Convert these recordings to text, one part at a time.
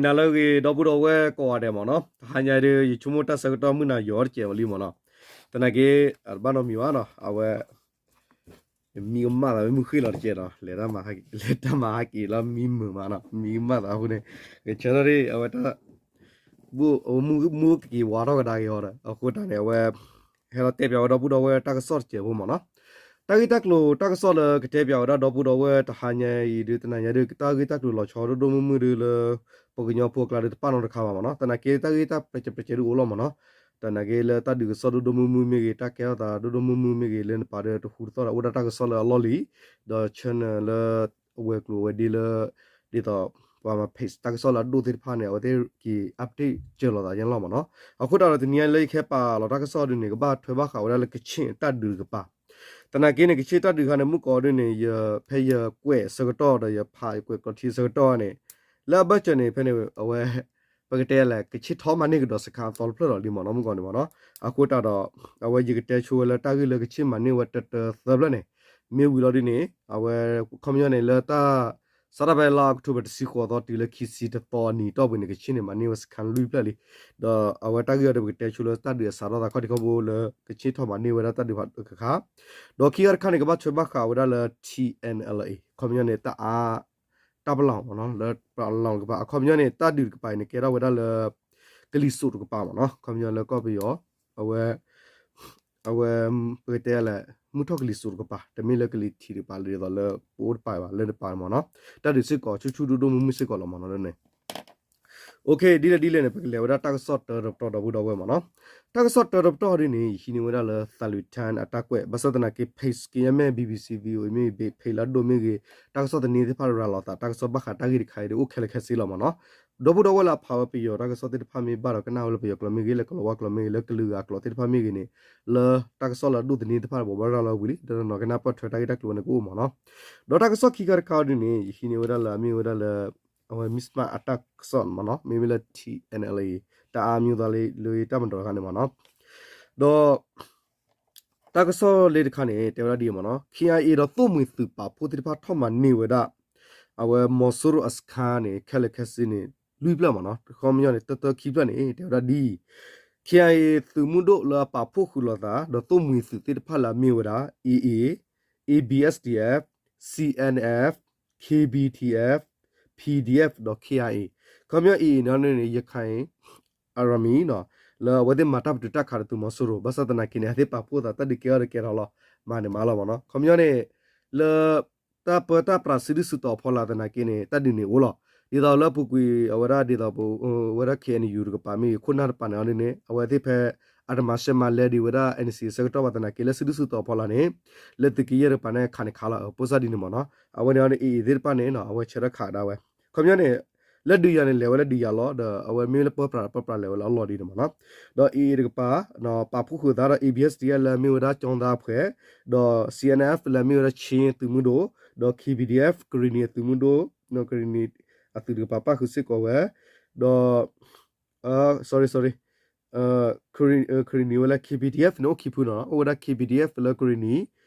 နၤလၢအဂ့ၤ ဒီပုၢ်ဒီဝဲၢ်ကိးဂၤဒဲးမ့ၢ်နီၤ, တဟါညါဒီး ယဆိကမိၣ်တၢ်ဆၢကတီၢ်မုၢ်နၤယီၤတစဲးဝဲလံမ့ၢ်နီၤ, သနာ်က့ အတဘၣ်နီတမံၤဘၣ်နီၤ, အဝဲ မံကမၣ်သးဝဲမုၢ်ဃ့ၢ်လီၤတစဲးဒီး လဲၤတၢ်မၤဟးက့ၤ လဲၤတၢ်မၤဟးက့ၤလၢမံမုာ်မးနီၤ, မံကမၣ်သးအဃိန့ၣ် ကဆၢထီၣ်ဒ်အဝဲတၢ် ဘိၣ်အဝဲမူမူကက့ၤဝါထီၣ်ကဒါက့ၤအီၤဒီး အဃိတၢ်န့ၣ် အဝဲ ဟဲလီၤတဲပၠးဝဲဒီပုၢ်ဒီဝဲၢ်တၢ်ကစီၣ်တစဲးဖိမ့ၢ်နီၤ, တၢ်ဂ့ၢ်တၢ်ကျိၤတၢ်ကစီၣ်လၢကတဲပၠးဝဲဒၣ်ဒီပုၢ်ဒီဝဲၢ်တဟါညါအံၤဒုး တနၤညါဒုး တၢ်ဂ့ၢ်တၢ်ကျိၤလီၤဆီဒိၣ်ဒိၣ်မုၢ်မုၢ်ဒုးလၢ ပှၤကညီဖိအကျါဒုးတပာ်နီတခါဘၣ်မ့ၢ်နီၤ, သနာ်က့တၢ်ဂ့ၢ်တၢ်ပျဲးစဲးပျဲးစဲးဒုးအိၣ်လီၤမ့ၢ်နီၤ, သနာ်က့လၢတၢ်ဒုးကစီၣ်ဒိၣ်ဒိၣ်မုၢ်မုၢ်မ့ၢ်ဂ့ၤ တၢ်ကဲထီၣ်သးဒိၣ်ဒိၣ်မုၢ်မုၢ်မ့ၢ်ဂ့ၤ လၢနပၤဒီးတဟူတသီၣ်ဒီး အိၣ်ဒၣ်တၢ်ကစီၣ်လၢအလီၢ်လံၤ, ဒီးဆၢနၢၤလၢ အဝဲၤကျိၤဝဲၤဒ့လၢ ဒ်သိး ပှၤမၤ page တၢ်ကစီၣ်လၢအဒိၣ်သ့ၣ်တဖၣ်န့ၣ် အဝဲသ့ၣ်က့ၤ update စၢၤလိာ်သးယဲလီၤမ့ၢ်နီၤ, အဃိတၢ်ဒီးတနံၤညါလၢယကဟဲပာ်လီၤတၢ်ကစီၣ်ဒုးန့ၣ် ကဘၣ်ထွဲဘၣ်ဃးဝဲဒၣ်လၢကခ့ၣ်တၢ်ဒုးတကပၤ, သနာ်က့န့ၣ် ကခ့ၣ်တၢ်ဒုးခါန့ၣ် မုၢ်ကီးဒုးန့ၣ် ယဖဲယကွဲးအဆၢကတီၢ်ဒီးယဖးယကွဲးကျိးထံအဆၢကတီၢ်န့ၣ် လၢအဘၢၣ်စၢၤန့ၣ် ဖဲန့ၣ် အဝဲ ပကတဲလဲၣ် ကခ့ၣ်ထီၣ်မၤန့ၢ်ကဒီးစခါအသီတဖျၢၣ်ဒီးလံမ့ၢ်နီၤ မုၢ်ကီးန့ၣ်မ့ၢ်နီၤ, အဃိတၢ်ဒီး အဝဲယကတဲဆိဝဲလၢတၢ်ဂ့ၢ်လၢကခ့ၣ်မၤန့ၢ်ဝဲတၢတၢသၢဖျၢၣ်န့ၣ် မ့ၢ်ဝံၤလီၤဒုးန့ၣ် အဝဲ ခီပညီန့ၣ် လၢတၢ် စးထီၣ်ဖဲလါအီးကထိဘၢၣ်တဆံဃိးသီတုၤလၢခံဆံတသီအနံၤတီၢ်ပူၤန့ၣ် ကခ့ၣ်န့ၣ် မၤန့ၢ်ဝဲစခါလွံၢ်ဖျၢၣ်လံ, ဒီးအဝဲတၢ်ဂ့ၢ်အံၤဒီး ပကတဲဆိလၢတၢ်ဒုးအစးထီၣ်သးခီၣ်ထံးခီၣ်ဘိလၢ ကခ့ၣ်ထီၣ်မၤန့ၢ်ဝဲဒၣ်တၢ်ဒုးတကခါ, ဒီးခံဂၤတခါန့ၣ် ကဘၣ်ထွဲဘၣ်ဃးဝဲဒၣ်လၢ T N L A ခီပညီန့ၣ် တၢ်အါ တၢ်ပလီၢ်မ့ၢ်နီၤ လၢပလီၢ်တကပၤ အခီပညီန့ၣ် တၢ်ဒုးတကပၤအံၤန့ၣ် ကဲထီၣ်ဝဲဒၣ်လၢ ကလံၤစိးတကပၤမ့ၢ်နီၤ ခီပညီလၢကီၢ်ပယီၤ အဝဲ အဝဲ ပကတဲလဲၣ် မုၢ်ထီၣ်ကလံၤစိးတကပၤ တမ့ၢ်လၢကလံၤထံးတကပၤလၢဒ်သိးလၢပအိၣ်တပၤဘၣ် လၢတပၤမ့ၢ်နီၤ တၢ်ဒုးစ့ၢ်ကီးဆူၣ်ဆူၣ်ဒိၣ်ဒိၣ်မုၢ်မုၢ်စ့ၢ်ကီးလီၤမ့ၢ်နီၤန့ၣ် ဒ်လဲၣ်ဒ်လဲၣ်န့ၣ် ပကလဲၤဝဲဒၣ်တၢ်ကစီၣ်တၢတပတီၢ်ဒီပုၢ်ဒီဝဲၢ်မ့ၢ်နီၤ, တၢ်ကစီၣ်တၢတပတီၢ်ဒ်န့ၣ် ယဟံးန့ၢ်ဝဲဒၣ်လၢ သးလွံၢ်ထၢၣ် အတၢ်ကွဲး ဘၣ်ဆၣ်သနာ်က့ page ကညီမ့ၢ် BBC VOA မ့ၢ်ဂ့ၤ page လၢအဒိၣ်မ့ၢ်ဂ့ၤ တၢ်ကစီၣ်သန့သ့ၣ်တဖၣ်ရၤလီၤသး တၢ်ကစီၣ်ဘၣ်ဃးတၢ်ဂ့ၢ်တခါအံၤဒီးအိၣ်ခဲလၢာ်ခဲဆ့လီၤမ့ၢ်နီၤ, ဒီပုၢ်ဒီဝဲၢ်လၢအဖးဝဲပယီၤတၢ်ကစီၣ်သ့ၣ်တဖၣ်မ့ၢ်ဘၣ်ဒီးကနၣ်ဝဲလၢပယီၤကျိာ်မ့ၢ်ဂ့ၤ လၢကလီၤဝါကျိာ်မ့ၢ်ဂ့ၤ လၢကလုာ်ဂၤကျိာ်သ့ၣ်တဖၣ်မ့ၢ်ဂ့ၤန့ၣ် လၢတၢ်ကစီၣ်လၢအဒိၣ်သန့သ့ၣ်တဖၣ်န့ၣ် ပှၤဘၣ်ရၤလီၤဝံၤလံ ဒီးနီၢ်ကနၢ်ပၢၢ်ထွဲတၢ်ဂ့ၢ်တၢ်ကျိၤန့ၣ်ကအိၣ်မ့ၢ်နီၤ, ဒီးတၢ်ကစီၣ်ခံခါတခါအံၤဒ်န့ၣ် ယဟံးန့ၢ်ဝဲဒၣ်လၢအမ့ၢ်ဝဲဒၣ်လၢ အဝဲ Mizzima အတၢ်ကစီၣ်မ့ၢ်နီၤ မ့မ့ၢ်လၢ T N L A တၢ်အါမံၤသးလၢ လၢတၢ်မၤဒိးတခါန့ၣ်မ့ၢ်နီၤ, ဒီး တၢ်ကစီၣ်လၢတခါန့ၣ် တဲဝဲဒၣ်ဒ်အံၤမ့ၢ်နီၤ K I A ဒီးသိၣ်မှံၤသုးပာ်ဖှိၣ်သ့ၣ်တဖၣ်ထီၣ်မၤန့ၢ်ဝဲဒၣ် အဝဲမီၤစိရိၤအစခါန့ၣ် ခဲလၢာ်ခဲဆ့န့ၣ် လွံၢ်ဖျၢၣ်မ့ၢ်နီၤ ခီပညီန့ၣ် တၢတၢခံဖျၢၣ်န့ၣ် တဲဝဲဒၣ်ဒ်အံၤ, K I A သုးမုၢ်ဒိၣ်လၢအပာ်ဖှိၣ်ဃုာ်လိာ်သး ဒီးသိၣ်မှံၤသုးသ့ၣ်တဖၣ်လၢအမ့ၢ်ဝဲဒၣ် A A, A B S D F, C N F, K B T F, P D F ဒီး K I A, ခီပညီ A A န့ၣ် ရခိုင် Army နီၤ လၢအဝဲသ့ၣ်မၤတၢ်ပတုာ်တၢ်ခးဒီးသုးမီၤစိရိၤ ဘၣ်ဆၣ်သနာ်က့န့ၣ် အဝဲသ့ၣ်ပာ်ဖှိၣ်သးတၢ်ဒုးကဲထီၣ်ဒီးကဲထီၣ်လီၤ မၤန့ၣ်မၤလီၤမ့ၢ်နီၤ ခီပညီန့ၣ် လၢ တၢ်ပၢတၢ်ပြးစုဒုၣ်စုတီၤအဖီလာ်သနာ်က့န့ၣ် တၢ်ဒုးန့ၣ်အိၣ်လီၤ. ဒ်သိးလၢပူၤကွံာ်အဝဲဒၣ်ဒ်သိးပ ဝဲဒၣ် K N U တကပၤမ့ၢ်ဂ့ၤ ခိၣ်နၢ်တကပၤန့ၣ်အီၤဒ်န့ၣ် အဝဲသ့ၣ်ဖဲ အတမၤရှဲမၤလဲဒံးဝဲဒၣ် N C A အဆၢကတီၢ်ဘၣ်သနာ်က့ လၢစုဒုၣ်စုတီၤအဖီလာ်န့ၣ် လၢသုးက့ယဲၢ်တကပၤန့ၣ်ခးန့ၣ်ခးလီၤ ပိၢ်စၢ်ဒ်န့ၣ်မ့ၢ်နီၤ အဝဲန့ၣ်အီၤဒ် A A သ့ၣ်တဖၣ်န့ၣ် အဝဲဆၢထၢၣ်ခးဒၣ်ဝဲ ခီပညီန့ၣ် လၢဒုးယၤန့ၣ် လဲၤဝဲလၢဒုးယၤလီၤ ဒီးအဝဲမ့ၢ်လၢပၢပြးဒီးပၢပြးလဲၤဝဲလၢအလီၢ်ဒ်န့ၣ်မ့ၢ်နီၤ ဒီး A A တကပၤ ပာ်ဖှိၣ်ဃုာ်သးဒီး A B S D F လၢအမ့ၢ်ဝဲဒၣ်ကၠီသးဖှဲး ဒီး C N F လၢအမ့ၢ်ဝဲဒၣ် ချင်း သုးမုၢ်ဒိၣ် ဒီး K B D F ကရံၣ်နံၣ်အသုးမုၢ်ဒိၣ် ကရံၣ်နံၣ် အသုးတကပၤပၣ်ဃုာ်စ့ၢ်ကီးဝဲ ဒီး sorry sorry ကရံၣ်နံၣ်ဝဲလၢ K B D F န့ၣ်အိၣ်ခံဖုနီၤ အိၣ်ဝဲဒၣ် K B D F လၢကရံၣ်နံၣ်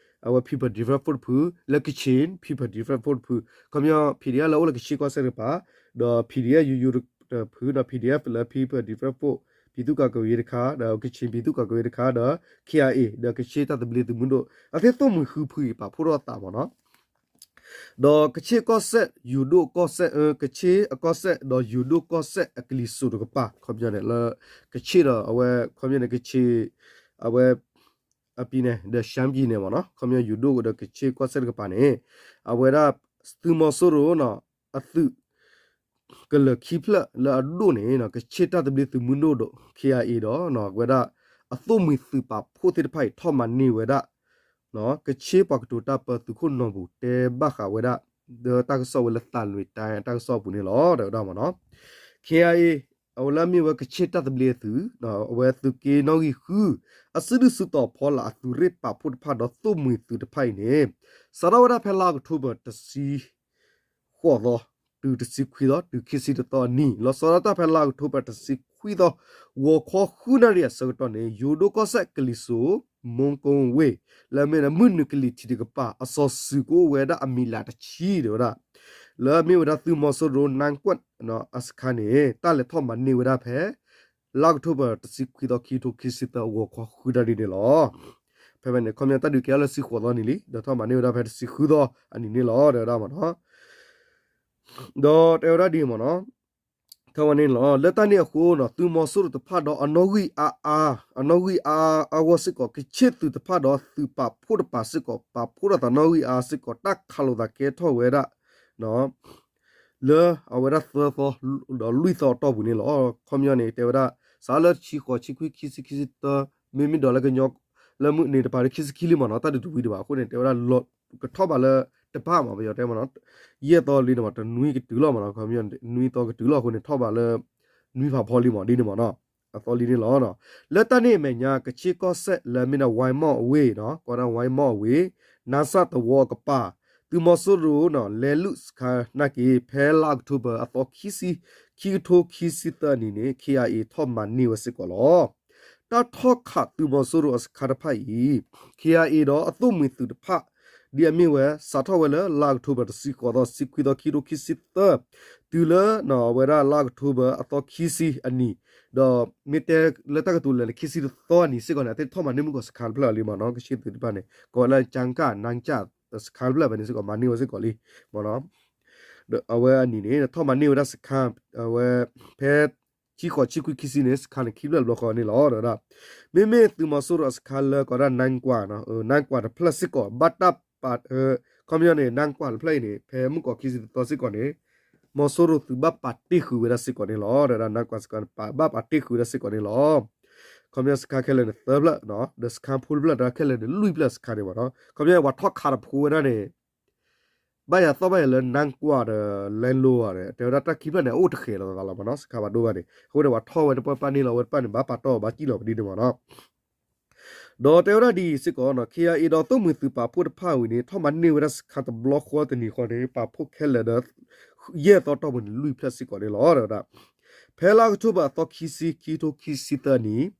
အဝဲ People Defence Force တဖု လၢ Kachin People Defence Force တဖု ခီပညီ P D F လၢအိၣ်လၢကခ့ၣ်ကီၢ်စဲၣ်တကပၤ ဒီး P D F ယူယူတဖုဒီး P D F လၢ People Defence Force ပြည်သူ့ကာကွယ်ရေးတခါ ဒီး Kachin ပြည်သူ့ကာကွယ်ရေးတခါ ဒီး K I A ဒီးကခ့ၣ်တၢ်သဘျ့သုးမုၢ်ဒိၣ် အဝဲသ့ၣ်သိၣ်မှံၤဃုဖုအံၤပာ်ဖှိၣ်ထီၣ်သးမ့ၢ်နီၤ ဒီးကခ့ၣ်ကီၢ်စဲၣ် ယူၤဒိၣ်ကီၢ်စဲၣ် ကခ့ၣ်အကီၢ်စဲၣ် ဒီးယူၤဒိၣ်ကီၢ်စဲၣ်အကလံၤစိးတကပၤ ခီပညီန့ၣ်လၢ ကခ့ၣ်ဒီးအဝဲ ခီပညီန့ၣ် ကခ့ၣ် အဝဲ အပံၤန့ၣ် ဒီး ရှမ်းပြည်နယ် မ့ၢ်နီၤ ခီပညီယူၤဒိၣ်ဒီးကခ့ၣ်ကီၢ်စဲၣ်တကပၤန့ၣ် အဝဲဒၣ် သုးမီၤစိရိၤနီၤ အသုး ကလၢာ်ခံဖျၢၣ်လၢအဒိၣ်န့ၣ် ကခ့ၣ်တၢ်သဘျ့သုးမုၢ်ဒိၣ်ဒီး K I A ဒီး အဝဲဒၣ် အသိၣ်မှံၤသုးပာ်ဖှိၣ်သ့ၣ်တဖၣ်အံၤ ထီၣ်မၤန့ၢ်ဝဲဒၣ် ကခ့ၣ်ပှၤကတိၤတၢ်ပၢသုးခိၣ်နီၢ်ပူၤ တဲဘၣ်ဃးဝဲဒၣ် ဒီးတၢ်ကစီၣ်ဝဲလၢသးလွံၢ်တၢ်တၢ်ကစီၣ်အပူၤန့ၣ်လီၤ တဲဝဲဒၣ်မ့ၢ်နီၤ K I A အဝဲလၢအမ့ၢ်ဝဲကခ့ၣ်တၢ်သဘျ့အသုး အဝဲသုးက့နီၣ်ဂံၢ်ဃု အစုဒုၣ်စုတီၤဖီလာ်အသုးရ့ၣ်ပာ်ဖှိၣ်တဖၣ်ဒီးသိၣ်မှံၤသုးတဖၣ်အံၤန့ၣ် စးထီၣ်ဝဲဒၣ်ဖဲလါအီးကထိဘၢၣ်တဆံ ဃိးသီ တုၤတဆံခွံသီ တုၤခံဆံတသီအနံၤ လီၤဆီဒၣ်တၢ်ဖဲလါအီးကထိဘၢၣ်တဆံခွံသီ ဂီၤခီဃုနၣ်ရံၣ်အဆၢကတီၢ်န့ၣ် ယိၤဒိၣ်ကီၢ်စဲၣ်ကလံၤစိး မူကီဝ့ၢ် လၢအမ့ၢ်ဒၣ်မုၢ်နုာ်ကလံၤထံးတကပၤ အစီၤစုၤကအိၣ်ဝဲဒၣ်အမံၤလၢ်တဆံ တဲဝဲဒၣ် လၢအမ့ၢ်ဝဲဒၣ်သုးမီၤစိရိၤ နၢကွၢ် အစခါန့ၣ် တၢ်လဲၤထီၣ်မၤန့ၢ်ဝဲဒၣ်ဖဲ လါအီးကထိဘၢၣ် တဆံခွံသီ ခံကထိခံဆံသၢ အဂီၤခီဃုနၣ်ရံၣ်န့ၣ်လီၤ. ဖဲဖဲန့ၣ် ခီပညီတၢ်ဒုးကဲထီၣ်လၢဆံဃိးသီနံၤလံ ဒီးထီၣ်မၤန့ၢ်ဝဲဒၣ်ဖဲတဆံဃုသီအနံၤန့ၣ်လီၤ တဲဝဲဒၣ်မ့ၢ်နီၤ. ဒီးတဲဝဲဒၣ်ဒ်အံၤမ့ၢ်နီၤ, ထီၣ်မၤန့ၢ်လီၤ. လၢတၢ်န့ၣ်အဃိနီၤ သုးမီၤစိရိၤတဖၣ်ဒီးအနီၣ်ဂံၢ်အါအါ, အနီၣ်ဂံၢ်အါအါအဂီၢ်စ့ၢ်ကီး ကခ့ၣ်သုးတဖၣ်ဒီးသုးပာ်ဖှိၣ်တပၤစ့ၢ်ကီး ပာ်ဖှိၣ်ထီၣ်သးနီၣ်ဂံၢ်အါစ့ၢ်ကီး တၢ်ခးလိာ်သးကဲထီၣ်ဝဲဒၣ် လၢအဝဲဒၣ်သၢသီ ဒီးလွံၢ်သီအတီၢ်ပူၤန့ၣ်လီၤ. ခီပညီန့ၣ် တဲဝဲဒၣ် စးလၢတဆံဃိး ဆံခွံ ခံဆံ ခံဆံတၢ မ့မ့ၢ်ဒီးလၢကညီ လၢမုၢ်နံၤတပၤလၢခံဆံခံလံမ့ၢ်နီၤ တၢ်ဒုးတဝံၤဒံးဘၣ်အဃိန့ၣ် တဲဝဲဒၣ် ကထီၣ်ဘးလၢတပၤမး ပယီၤတဲမ့ၢ်နီၤ ယဲၢ်သီလံန့ၣ်မး တနွံကတုၤလီၤမ့ၢ်နီၤ ခီပညီ နွံသီကတုၤလီၤအဃိန့ၣ် ထီၣ်ဘးလၢ နွံဖးဖီလံမး ဒ်န့ၣ်မ့ၢ်နီၤ အသီလံန့ၣ်လီၤ. လၢတၢ်န့ၣ်အမဲာ်ညါ ကခ့ၣ်ကီၢ်စဲၣ်လၢအမ့ၢ်ဒၣ် ဝါမီၣ်အဝ့ၢ်နီၤ ကိးဒၣ် ဝါမီၣ်အဝ့ၢ် နါစၢ်သဝီအကပၤ သုးမီၤစိရိၤနီၤ လဲၤလုၢ်စခါနာ်က့ၤ ဖဲလါအီးကထိဘၢၣ် အသီခံဆံ ခံကထိခံဆံသၢနံၤန့ၣ် ခ့ၣ်အါအ့ၣ် ထီၣ်မၤန့ၢ်ဝဲစ့ၢ်ကီးလီၤ. တၢ်ထီၣ်ခးသုးမီၤစိရိၤအစခါတဖၣ်အံၤ ခ့ၣ်အါအ့ၣ် ဒီးအသိၣ်မှံၤသုးတဖၣ် ဒ်အမ့ၢ်ဝဲ စးထီၣ်ဝဲလၢလါအီးကထိဘၢၣ် တဆံဃိးသီ တဆံခွံသီ ခံကထိခံဆံသၢ တုၤလၢအဝဲဒၣ်လါအီးကထိဘၢၣ် အသီခံဆံအနံၤ ဒီးမ့ၢ်တဲလၢတၢ်ကတိၤလၢာ်န့ၣ် ခံဆံတသီအနံၤစ့ၢ်ကီးန့ၣ် အသ့ၣ်ထီၣ်မၤန့ၢ်မုၢ်ကီၢ်စခါတဖျၢၣ်လံမ့ၢ်နီၤ ကခ့ၣ်သုးတဖၣ်န့ၣ် ကိးဝဲလၢ ကၠၣ်ကၣ် နၢ်ကၠၣ် စခါတဖျၢၣ်ဖဲန့ၣ်စ့ၢ်ကီး မၤန့ၢ်ဝဲစ့ၢ်ကီးလံမ့ၢ်နီၤ. ဒီးအဝဲအနံၤန့ၣ် ထီၣ်မၤန့ၢ်ဝဲဒၣ်စခါ အဝဲ ဖဲ ခံဃိး ခံခွံ ခံဆံန့ၣ် စခါန့ၣ်ခံဖျၢၣ်တဘျီဃီန့ၣ်လီၤ တဲဝဲဒၣ်. မ့မ့ၢ်သုးမီၤစိရိၤအစခါလၢကိးဒၣ် နၢကွၢ် နၢကွၢ်တဖျၢၣ်စ့ၢ်ကီး ဘၣ်တၢ်ပာ် ခီပညီန့ၣ် နၢကွၢ်တဖျၢၣ်အံၤန့ၣ် ဖဲမုၢ်ကီၢ်ခံဆံတသီစ့ၢ်ကီးန့ၣ် မီၤစိရိၤသုးဘၣ်ပာ်တ့ၢ်ဃုာ်ဝဲဒၣ်စ့ၢ်ကီးန့ၣ်လီၤ တဲဝဲဒၣ် နၢကွၢ်စခါန့ၣ် ဘၣ်ပာ်တ့ၢ်ဃုာ်ဝဲဒၣ်စ့ၢ်ကီးန့ၣ်လီၤ. ခီပညီစခါခဲလၢာ်န့ၣ်သၢဖျၢၣ် ဒီးစခါဖိတဖျၢၣ် တၢ်ခဲလၢာ်န့ၣ် လွံၢ်ဖျၢၣ်စခါန့ၣ်မ့ၢ်နီၤ ခီပညီပှၤထီၣ်ခးတဖိဝဲဒၣ်န့ၣ် ဘၣ်ယၤသီၣ်ဘၣ်ယၤလၢ နၢကွၢ်ဒီး လဲလိၤ တဲဝဲဒၣ်တၢ်ခံဖျၢၣ်န့ၣ် အအိၣ်တဃဲၤလီၤသးလီၤမ့ၢ်နီၤ စခါဘၣ်ဒိဘၣ်န့ၣ် အဃိန့ၣ် ပှၤထီၣ်ဝဲတပၢၢ်ပၢၢ်န့ၣ်လီၤ အဝဲတပၢၢ်န့ၣ် ဘၣ်ပာ်တီၢ်ဘၣ်စံၣ်လီၤပဒံးန့ၣ်မ့ၢ်နီၤ. ဒီးတဲဝဲဒၣ်ဒ်အံၤစ့ၢ်ကီးနီၤ ခ့ၣ်အါအ့ၣ် ဒီးသိၣ်မှံၤသုးပာ်ဖှိၣ်တဖၣ်ဝံၤန့ၣ် ထီၣ်မၤန့ၢ်ဝဲဒၣ်စခါတဘျီဃီတနံၤဃီန့ၣ် ပာ်ဖှိၣ်ခဲလၢာ်ဒီး ယဲၢ်သီတီၢ်ပူၤန့ၣ် လွံၢ်ဖျၢၣ်စ့ၢ်ကီးန့ၣ်လီၤ တဲဝဲဒၣ်. ဖဲလါအီးကထိဘၢၣ် အသီခံဆံ ခံကထိခံဆံသၢနံၤ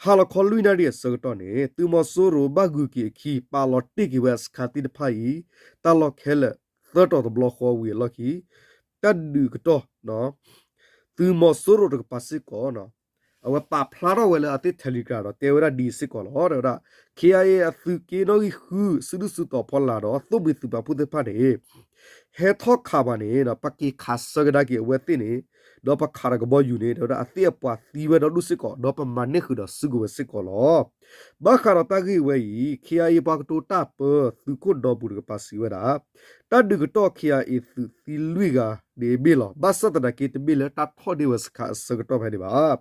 ဟါလီၤခီလွံၢ်နၣ်ရံၣ်အဆၢကတီၢ်န့ၣ် သုးမီၤစိရိၤဘၣ်ဂုာ်က့ၤအခံ ပာ်လီၤတ့ၢ်က့ၤဝဲအစခါသ့ၣ်တဖၣ်အံၤ တၢ်လီၢ်ခဲလၢာ် သၢတီၤတဘျီဃီဝံၤအလီၢ်ခံ တၢ်ဒုးကတီၢ် သုးမီၤစိရိၤတကပၤစ့ၢ်ကီး အဝဲပာ်ဖျါထီၣ်ဝဲလၢအသ့ၣ် Telegram ဒီးတဲဝဲဒၣ်ဒ်အံၤစ့ၢ်ကီးလီၤ တဲဝဲဒၣ် ခ့ၣ်အါအ့ၣ် အသုးက့နီၣ်ဂံၢ်ဃု စုဒုၣ်စုတီၤဖီလာ်ဒီး သိၣ်မှံၤသုးပာ်ဖှိၣ်သ့ၣ်တဖၣ်န့ၣ် ဟဲထီၣ်ခးပှၤန့ၣ် ပက့ၤခးဆၢကဒါက့ၤအဝဲသ့ၣ်န့ၣ် ဒီးပခးဒီးကဘီယူၤန့ၣ် တဲဝဲဒၣ်အသ့ၣ်အပှၤသံဝဲဒီဒူၣ်စ့ၢ်ကီး ဒီးပမၤန့ၢ်ဃုာ်ဒီးစုကဝဲၤစ့ၢ်ကီးလီၤ. ဘၣ်ဃးဒီးတၢ်ဂ့ၢ်ဝဲအံၤ ခ့ၣ်အါအ့ၣ် ပှၤကတိၤတၢ်ပၢ သုးခိၣ်ဒီးပူၤတကပၤစံးဝဲဒၣ် တၢ်ဒုးကတီၢ် ခ့ၣ်အါအ့ၣ် သုးသံလွံၢ်ဂၤန့ၣ်ဘ့ၣ်လီၤ. ဘၣ်ဆၣ်သနာ်က့ တမ့ၢ်လၢတၢ်ထီၣ်န့ၢ်ဝဲစခါအဆၢကတီၢ်ဖဲန့ၣ်ဘၣ်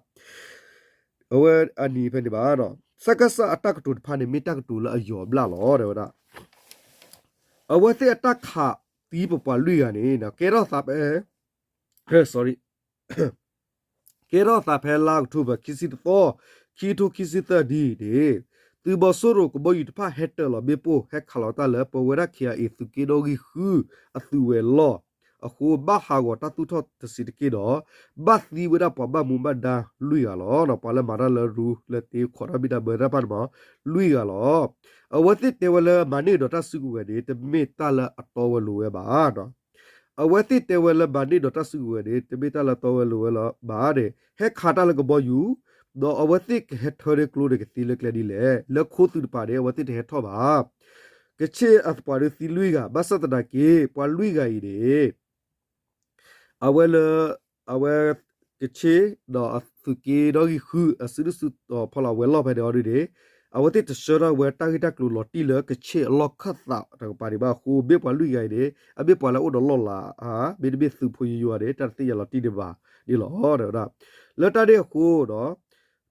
အဝဲအနံၤဖဲန့ၣ်ဘၣ်. စကစ အတၢ်ကတိၤတဖၣ်န့ၣ် မ့ၢ်တၢ်ကတိၤလၢအယိာ်အဘျၣ်လီၤ တဲဝဲဒၣ်. အဝဲသ့ၣ်အတၢ်ခးသံပပှၤလွံၢ်ဂၤန့ၣ် ကဲထီၣ်သးဖဲ sorry ကဲထီၣ်သးဖဲလါအီးကထိဘၢၣ် ခံဆံတသီ ခံကထိခံဆံသၢနံၤန့ၣ် သုးမီၤစိရိၤကဘီယူၤတဖၣ်ဟဲတၢၢ်လီၤမ့ၣ်ပိၢ် ဟဲခးလီၤတၢ်လၢပဝဲဒၣ် ခ့ၣ်အါအ့ၣ် သုးက့နီၣ်ဂံၢ်ဃု အသုးဝဲၤလီၢ်အဃိ ဘၣ်ဟးဂီၤတၢ်သူၣ်ထီၣ်တဆံးတက့ၢ်ဒီး ဘၣ်သံဝဲဒၣ်ပှၤဘၣ်မူဘၣ်ဒါလွံၢ်ဂၤလီၤ. ပှၤလၢမၤတၢ်လၢရူ လၢတ့ခိးတၢ်ဘံၣ်တၢ်ဘၢတဖၣ်န့ၣ်မ့ၢ် လွံၢ်ဂၤလီၤ. အဝဲသ့ၣ်တဲဝဲလၢမၤန့ၢ်ဒီးတၢ်စုကဝဲၤန့ၣ် တမ့ၢ်တၢ်လၢအတီဝဲလိၤဝဲဘၣ် အဝဲသ့ၣ်တဲဝဲလၢမၤန့ၢ်ဒီးတၢ်စုကဝဲၤန့ၣ် တမ့ၢ်တၢ်လၢတီဝဲလိၤဝဲလီၤဘၣ်န့ၣ် ဟဲခးတၢ်လၢကဘီယူၤ ဒီးအဝဲသ့ၣ်ကဟဲထၢန့ၢ်ကျိန့ၣ် ကသ့လၢကျဲဒ်လဲၣ်. လၢခိသုးတပၤန့ၣ် အဝဲသ့ၣ်တဟဲထီၣ်ဘၣ်. ကဆ့ၣ်အပှၤဒုးသံလွံၢ်ဂၤ ဘၣ်ဆၣ်သနာ်က့ ပှၤလွံၢ်ဂၤအံၤန့ၣ် အဝဲလၢ အဝဲ ကဆ့ၣ် ဒီးအသုးက့နီၣ်ဂံၢ်ဃု အစုဒုၣ်စုတီၤဖီလာ်ဝဲၤလီၢ်ဖဲန့ၣ်အီၤဒ်န့ၣ် အဝဲသ့ၣ်တဆှၢထီၣ်ဝဲတၢ်ဂ့ၢ်တၢ်ကျိၤလီၤတံၢ်လၢကဆ့ၣ်အလီၢ်ခၢၣ်သးတကပၤဒံးဘၣ်အဃိ မ့ၢ်ပှၤလွံၢ်ဂၤအံၤန့ၣ် အမ့ၢ်ပှၤလၢအအိၣ်ဒီးလီၢ်လၤဧါ မ့တမ့ၢ်သုးဖိယိယိဧါန့ၣ် တၢ်တသ့ၣ်ညါလီၤတံၢ်ဒံးဘၣ်န့ၣ်လီၤ တဲဝဲဒၣ်. လၢတၢ်န့ၣ်အဃိဒီး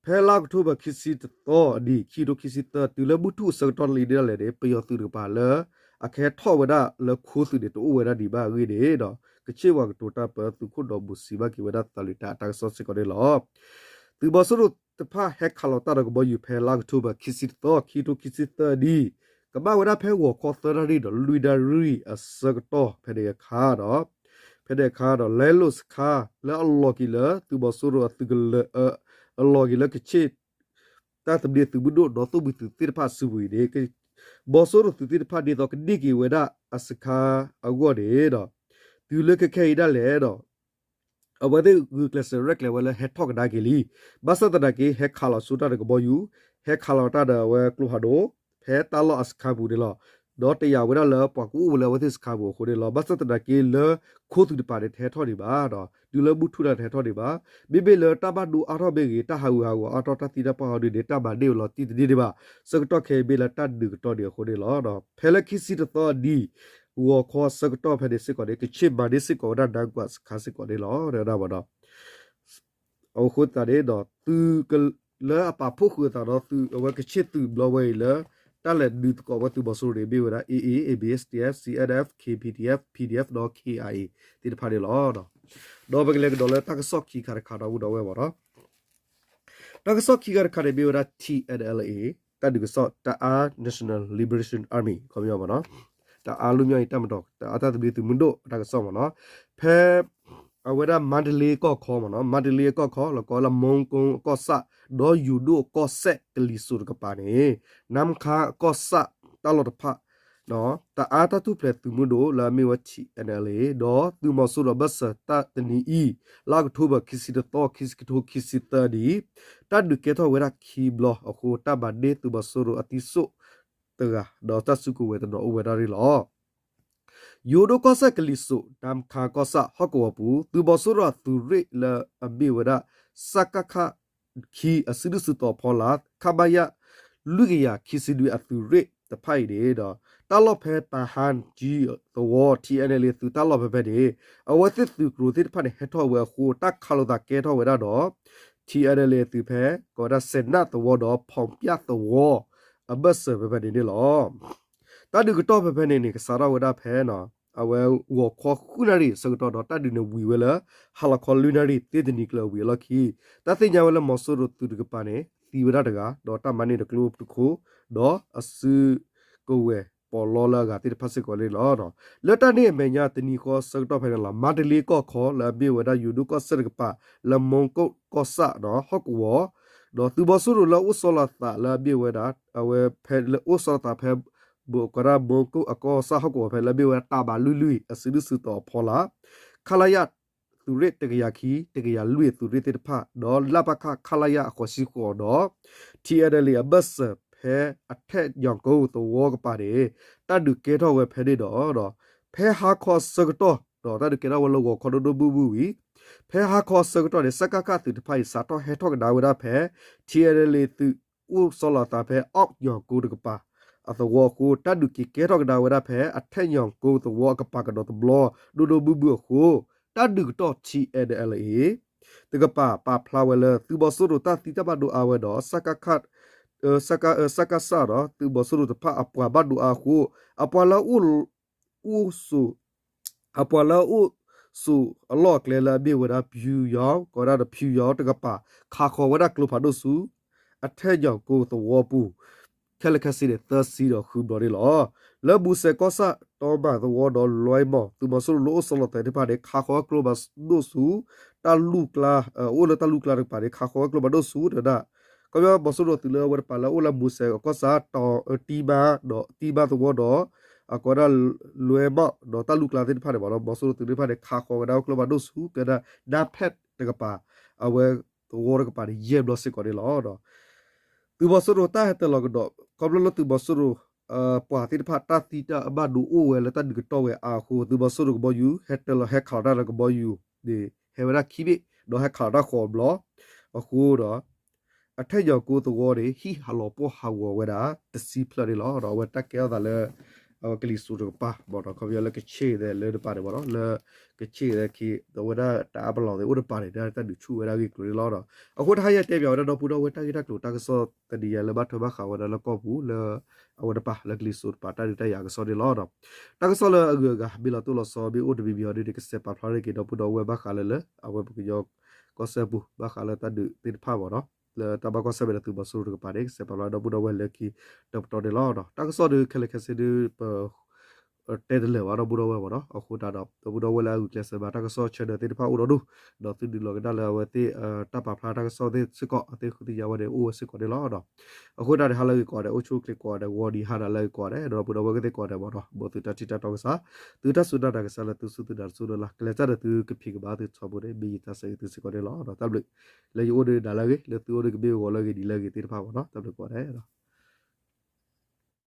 ဖဲလါအီးကထိဘၢၣ် ခံဆံတသီအနံၤ ခံကထိခံဆံသၢ တုၤလၢမုၢ်ထူၣ်အဆၢကတီၢ်လံဒ်လဲၣ်န့ၣ် ပယီၤသုးတကပၤလၢ အကဟဲထီၣ်ဝဲဒၣ်လၢခိသုးန့ၣ် တအိၣ်ဝဲဒၣ်ဒံးဘၣ်အဂ့ၢ်န့ၣ်ဒီး ကဆ့ၣ်ပှၤကတိၤတၢ်ပၢ သုးခိၣ်ဒီးဘိၣ်စံးဘၣ်က့ၤဝဲဒၣ်သးလွံၢ်တၢ်အတၢ်ကစီၣ်စ့ၢ်ကီးန့ၣ်လီၤ. သုးမီၤစိရိၤတဖၣ်ဟဲခးလီၤတၢ်ဒီးကဘီယူၤဖဲလါအီးကထိဘၢၣ် ခံဆံတသီ ခံကထိခံဆံသၢနံၤ ကဘၣ်ဝဲဒၣ်ဖဲဂီၤခီသၢနၣ်ရံၣ်ဒီးလွံၢ်နၣ်ရံၣ်အဆၢကတီၢ်ဖဲန့ၣ်အခါဒီး ဖဲန့ၣ်အခါဒီး လဲလိာ်စခါလၢအလီၤက့ၤလၢသုးမီၤစိရိၤအသုးကလၢၤ အလီၤက့ၤလၢကဆ့ၣ် တၢ်သဘျ့သုးမုၢ်ဒိၣ်ဒီးသိၣ်ဘှံးသုးသ့ၣ်တဖၣ်စုပူၤအံၤန့ၣ် မီၤစိရိၤသုးသ့ၣ်တဖၣ်ဒ်သိးကန့ၢ်က့ၤဝဲဒၣ်အစခါအဂီၢ်န့ၣ်ဒီး တုၤလၢခဲခဲအံၤဒၣ်လဲာ်ဒီး အဝဲသ့ၣ်ဂုာ်ကျဲးစၢးရဲၣ်ကျဲၤဝဲလၢဟဲထီၣ်ကဒါက့ၤလံ. ဘၣ်ဆၣ်သနာ်က့ ဟဲခးလီၤဆူတၢ်ဒီးကဘီယူၤ, ဟဲခးလီၤတၢ်ဒီးအဝဲကျိဖးဒိၣ်, ဖဲတၢ်လီၢ်အစခါပူၤန့ၣ်လီၤ. ဒီးတယာ်ဝဲဒၣ်လၢပှၤကအိၣ်ဝဲလၢအဝဲသ့ၣ်စခါပူၤအဃိန့ၣ်လီၤ. ဘၣ်ဆၣ်သနာ်က့လၢခိသုးတပၤန့ၣ် တဟဲထီၣ်ဒံးဘၣ်ဒီး တုၤလၢဘူၣ်ထူၣ်တၢ်တဟဲထီၣ်ဒံးဘၣ်. မ့မ့ၢ်လၢတၢ်ဘၣ်ဒိအါထီၣ်မ့ၢ်ဂ့ၤ, တၢ်ဟးဂူာ်ဟးဂီၤအါထီၣ်, တၢ်သံတၢ်ပှၢ်ဟီဒုန့ၣ် တၢ်မၤန့ၢ်ဝဲလီၤတံၢ်တန့ၢ်ဒံးဘၣ်. ဆၢကတီၢ်ခဲအံၤမ့ၢ်လၢတၢ်ဒုးကတီၢ်ဒံးအဃိန့ၣ်လီၤ. ဖဲလၢခံဆံတသီအနံၤ ဂီၤခီဆၢကတီၢ်ဖဲန့ၣ်စ့ၢ်ကီးန့ၣ် ကခ့ၣ်မၤန့ၢ်စ့ၢ်ကီးဝဲဒၣ်နါကွၢ်စခါစ့ၢ်ကီးန့ၣ်လီၤ. တဲဝဲဒၣ်ဘၣ်ဒီး အဃိသတးန့ၣ်ဒီး သုးကလၢအပာ်ဖှိၣ်ဃုာ်အသးဒီးသုး အဝဲကခ့ၣ်သုးဘျီဝဲအံၤလၢ တၢ်လဲၤဒုးသကိးဝဲသုးမီၤစိရိၤန့ၣ် မ့ၢ်ဝဲဒၣ် A A, A B S D F, C N F, K P D F, P D F ဒီး K I A သ့ၣ်တဖၣ်န့ၣ်လီၤ. ဒီးပကလဲၤကဒီးလၢတၢ်ကစီၣ်ခံခါတခါဒီပုၢ်ဒီဝဲၢ်ဘၣ်ဒီး တၢ်ကစီၣ်ခံခါတခါန့ၣ် မ့ၢ်ဝဲဒၣ် T N L A တၢ်ဒုးကစီၣ် တအါ National Liberation Army ခီပညီဘၣ်နီၤ, တအါလွတ်မြောက်ရေးတပ်မတော် တအါတၢ်သဘျ့သုးမုၢ်ဒိၣ်အတၢ်ကစီၣ်မ့ၢ်နီၤ, ဖဲ အဝဲဒၣ်မါတလ့ကီၢ်ခီမ့ၢ်နီၤ, မါတလ့ကီၢ်ခီ လီၤကီလၢ မူကီၢ်အကီၢ်ဆၣ် ဒီးယိၤဒိၣ်ကီၢ်စဲၣ်ကလံၤစိးတကပၤန့ၣ် နါမခါကီၢ်ဆၣ်တၢ်လီၢ်တဖၣ် တအါတၢ်ထူၣ်ဖျဲးသုးမုၢ်ဒိၣ်လၢအမ့ၢ်ဝဲ T N L A ဒီးသုးမီၤစိရိၤအဘၢၣ်စၢၤတၢ်တနံၤအံၤ လါအီးကထိဘၢၣ် ခံဆံတသီ ခံဆံခံထိ ခံဆံသၢနံၤ တၢ်ဒုးကဲထီၣ်ဝဲဒၣ်ခံဘျီအဃိ တၢ်မၤန့ၢ်သုးမီၤစိရိၤအသံစိၣ်တဂၤ ဒီးတၢ်စုကဝဲၤတနီၤအိၣ်ဝဲဒၣ်န့ၣ်လီၤ. ယိၤဒိၣ်ကီၢ်စဲၣ်ကလံၤစိး နါမခါကီၢ်ဆၣ်ဟီၣ်ကဝီၤပူၤ သုးမီၤစိရိၤအသုးရ့ၣ်လၢအမ့ၢ်ဝဲဒၣ် စကခ ခံ အစုဒုၣ်စုတီၤဖီလာ် ခမရ လွံၢ်ကယၤခံဆံနွံအသုးရ့ၣ်တဖၣ်အံၤန့ၣ်ဒီး တၢ်လီၢ်ဖဲပၤဟါကၠံသဝီ T N L A သုးတၢ်လီၢ်ဖဲဖဲန့ၣ် အဝဲသ့ၣ်သုးကျိၤသ့ၣ်တဖၣ်န့ၣ် ဟဲထီၣ်ဝဲအဃိ တၢ်ခးလိာ်သးကဲထီၣ်ဝဲဒၣ်ဒီး T N L A သုးဖဲ ကိးဝဲဒၣ်စဲးနၣ်သဝီဒီး ဖီၣ်ပျၣ်သဝီ အဘၢၣ်စၢၤဖဲဖဲန့ၣ်န့ၣ်လီၤ. တၢ်ဒုးကတီၢ်ဖဲဖဲန့ၣ်န့ၣ် ကစးထီၣ်ဝဲဒၣ်ဖဲ အဝဲဂီၤခီဃုနၣ်ရံၣ်အဆၢကတီၢ်ဒီး တၢ်ဒုးန့ၣ်ဝံၤဝဲလၢ ဟါလီၤခီလွံၢ်နၣ်ရံၣ်သ့တနံၤကျၢၤဝံၤအလီၢ်ခံ တၢ်သ့ၣ်ညါဝဲလၢမီၤစိရိၤသုးတကပၤန့ၣ် သံဝဲဒၣ်တဂၤ ဒီးတၢ်မၤန့ၢ်တကျိတခိၣ် ဒီးအစုကဝဲၤပီးလီလၢအဂၤသ့ၣ်တဖၣ်စ့ၢ်ကီးန့ၣ်လီၤ. လၢတၢ်န့ၣ်အမဲာ်ညါတနံၤဃီဆၢကတီၢ်ဖဲန့ၣ်လီၤ မါတလ့ကီၢ်ခီလၢအမ့ၢ်ဝဲဒၣ်ယိၤဒိၣ်ကီၢ်စဲၣ်တကပၤ လၢမူကီၢ်စဲၣ်ဒီးဟီၣ်ကဝီၤ ဒီးသုးမီၤစိရိၤလၢအအိၣ်ဆီလီၤသးလၢအမ့ၢ်ဝဲဒၣ် အဝဲဖဲလၢအိၣ်ဆီလီၤသးဖဲ ဘိးကီးဒၣ်မူကီၢ်အကီၢ်ဆၣ်ဟီၣ်ကဝီၤဖဲလၢအမ့ၢ်ဝဲဒၣ် တၢ်ဘၣ်လွံၢ်လွံၢ်အစုဒုၣ်စုတီၤဖီလာ် ခလရ သုးရ့ၣ်တကယၤခံ တကယၤလွံၢ်အသုးရ့ၣ်သ့ၣ်တဖၣ် ဒီး လပခ ခလရ အဃိးဆံဃိးဒီး T N L A အဘၢၣ်စၢၤဖဲအထဲၣ်ညီၣ်ကိသဝီကပၤန့ၣ် တၢ်ဒုးကဲထီၣ်ဝဲဖဲန့ၣ်ဒီး ဖဲဟါခီဆၢကတီၢ်ဒီး တၢ်ဒုးကဲထီၣ်ဝဲလၢဂီၤခီဒိၣ်ဒိၣ်ဘုၣ်ဘုၣ်ဝံၤ ဖဲဟါခီဆၢကတီၢ်န့ၣ် စကခသုးတဖၣ်အံၤ စးထီၣ်ဟဲထီၣ်ကဒါဝဲဒၣ်ဖဲ T N L A သုးအိၣ်ဆီလီၤသးဖဲအီၣ်ညီၣ်ကိတကပၤ အသဝီအဃိ တၢ်ဒုးက့ၤကဲထီၣ်ကဒါဝဲဒၣ်ဖဲ အထဲၣ်ညီၣ်ကိသဝီအကပၤကဒီးတဘျီ ဒိၣ်ဒိၣ်ဘုၣ်ဘုၣ်အဃိ တၢ်ဒုးကတီၢ် T N L A တကပၤပာ်ဖျါဝဲလၢ သုးမီၤစိရိၤတၢ်သံတၢ်ဘၣ်ဒိအါဝဲဒီး စကခ စကစ ဒီး သုးမီၤစိရိၤတဖၣ်အပှၤဘၣ်ဒိအါအဃိ အပှၤလၢ အိၣ်စိ အပှၤလၢအအိၣ်စိအလီၢ်အကျဲလၢအမ့ၢ်ဝဲဒၣ် ဖၠူယီၤ ကိးဝဲဒၣ်ဒီးဖၠူယီၤတကပၤ ခးဃီၤဝဲဒၣ်ကျိဖးဒိၣ်ဆူ အထဲၣ်ညီၣ်ကိသဝီပူၤ ခဲလၢာ်ခဲဆ့န့ၣ် သၢဆံဒီးဃုဘျီန့ၣ်လီၤ. လၢမူစဲၤကီၢ်ဆၣ် တီမၢ်သဝီဒီးလွဲမီၢ် သုးမီၤစိရိၤလၢအိၣ်ဆီလီၤသးသ့ၣ်တဖၣ်န့ၣ် ခးဃီၤဝဲကျိဖးဒိၣ်ဆူ တၢ်လူၢ်ကျါ အိၣ်လၢတၢ်လူၢ်ကျါတကပၤန့ၣ် ခးဃီၤဝဲကျိဖးဒိၣ်ဆူ တဲဝဲဒၣ် ခီပညီမီၤစိရိၤသုးလၢအဝဲတကပၤလၢအိၣ်လၢမူစဲၤကီၢ်ဆၣ် တီ တီမၢ်ဒီး တီမၢ်သဝီဒီး အကိးဝဲဒၣ်လွဲမီၢ်ဒီးတၢ်လူၢ်ကျါသ့ၣ်တဖၣ်န့ၣ်ဘၣ်ဒီး မီၤစိရိၤသုးသ့ၣ်တဖၣ်န့ၣ် ခးဃီၤဝဲဒၣ်ကျိဖးဒိၣ်ဆူ ကဲဒၣ် နါဖဲၣ်တကပၤ အဝဲသဝီတကပၤန့ၣ် ယဲၢ်ဘျီစ့ၢ်ကီးန့ၣ်လီၤ. သုးမီၤစိရိၤတၢ်ဟဲတၢၤလီၤကဒီး ခီဖျိလၢသုးမီၤစိရိၤ ပှၤသ့ၣ်တဖၣ်တၢ်သံတၢ်ဘၣ်ဒိအိၣ်ဝဲလၢတၢ်ဒုးကတီၢ်ဝဲအါအဃိ သုးမီၤစိရိၤကဘီယူၤ ဟဲတၢၤလီၤဟဲခးလီၤတၢ်လၢကဘီယူၤန့ၣ် ဟဲဝဲဒၣ်ခံဘ့ၣ် ဒီးဟဲခးလီၤတၢ်ဃိးဘျီ အဃိဒီး အထဲၣ်ညီၣ်ကိသဝီန့ၣ် ဟံၣ်ဟးလီၤပှီၢ်ဟးဂီၤဝဲဒၣ်တဆံဖျၢၣ်န့ၣ်လီၤ. ဒီးအဝဲတၢ်ကဲထီၣ်သးလၢ အဝဲကလံၤစိးတကပၤ ဘၣ်ဒီး ခီပညီလၢကဆ့ၣ်သဲးလၢတပၤန့ၣ်ဘၣ်ဒီး လၢကဆ့ၣ်သဲးခံ အဝဲဒၣ်တအါပလီၢ်သ့ၣ်အိၣ်တပၤန့ၣ် တၢ်ဒုးဆူၣ်ဝဲဒၣ်ဂ့ၢ်ကျိၤန့ၣ်လီၤ. အဃိတဟါယတဲပၠးဝဲဒၣ်ဒီပုၢ်ဒီဝဲၢ်တၢ်ဂ့ၢ်တၢ်ကျိၤတၢ်ကစီၣ်တနံၤယၤလၢဘၣ်ထွဲဘၣ်ဃးဝဲဒၣ်လၢကီၢ်ပူၤလၢ အဝဲတပၤလၢကလံၤစိးတပၤတၢ်ဒုးတၢ်ယၤကစီၣ်န့ၣ်လီၤ. တၢ်ကစီၣ်လၢအဂုၤအဂၤ မ့ၢ်လီၤတိၢ်လီၤဆီမ့ၢ်အိၣ်တမံၤမံၤအီၤဒ်န့ၣ် ကစဲးပာ်ဖျါထီၣ်က့ၤဒီပုၢ်ဒီဝဲၢ်ဘၣ်ဃးလၢလၢ အဝဲပကညီကီၢ်စဲၣ်ပူၤ ဘၣ်ဃးလၢတၢ်ဒုးသ့ၣ်တဖၣ်ဘၣ်ဒီး လၢတၢ်ဘၣ်ကွၢ်ဆၢၣ်မဲာ်ဒီးသုးမီၤစိရိၤတကပၤန့ၣ် ကစဲးပာ်ဖျါဒီပုၢ်ဒီဝဲၢ်လၢခံတပတီၢ်န့ၣ်လီၤ. တၢ်ကစီၣ်ဒုးခဲလၢာ်ခဲဆ့ဒုး ပ တဲတလၢာ်ဘၣ်ဒီပုၢ်ဒီဝဲၢ်မ့ၢ်နီၤ. အဃိတၢ်ဒီး ဒီပုၢ်ဒီဝဲၢ်လၢအဂုာ်ကျဲးစၢးဘၣ်တၢ်ကစီၣ်ဆၢဒၢးသ့ၣ်တဖၣ်အိၣ်ဒီးဒူၣ်, ဒီးသုဒုးလီၤကဒါလၢအဝဲသ့ၣ် တၢ်ပာ်ဖျါတၢ်ကစီၣ်သ့ၣ်စ့ၢ်ကီး အသ့ၣ်ဃုသ့ၣ်ညါဝဲဒၣ်အိၣ်ဝဲစ့ၢ်ကီးန့ၣ်လီၤဒီး အဃိတၢ်န့ၣ် ဟါလၢအဂ့ၤကိးဂၤဒဲး အိၣ်ဆူၣ်အိၣ်ချ့ကိးဂၤဒဲး ဂီၤဒံးဟါဒၣ်လၢအဂ့ၤကိးဂၤဒဲး ဒီပုၢ်ဒီဝဲၢ်သ့ၣ်ကိးဂၤဒဲးမ့ၢ်နီၤ ဘိးသုတၢ်ထံၣ်တၢ်တီကစၢ်, သုတၢ်စူၢ်တၢ်နာ်ကစၢ်လၢသုစူၢ်သုနာ်တစိၢ်လၢ်လၢ် ကလဲၤတၢ်ဒီးသုကဖံးကမၤသုထီဘိန့ၣ် မ့ၢ်ယတၢ်ဆၢဂ့ၤသုစ့ၢ်ကီးန့ၣ်လီၤ. ဒီးတၢ်ဘျုး လၢယအိၣ်ဒီးနၤလၢအဂ့ၤ လၢသုအိၣ်ဒီးကဘ့ၣ်ဂီၤလၢအဂ့ၤဒ်လၢအဂ့ၤသ့ၣ်တဖၣ်မ့ၢ်နီၤ တၢ်ဘျုးကိးဂၤဒဲး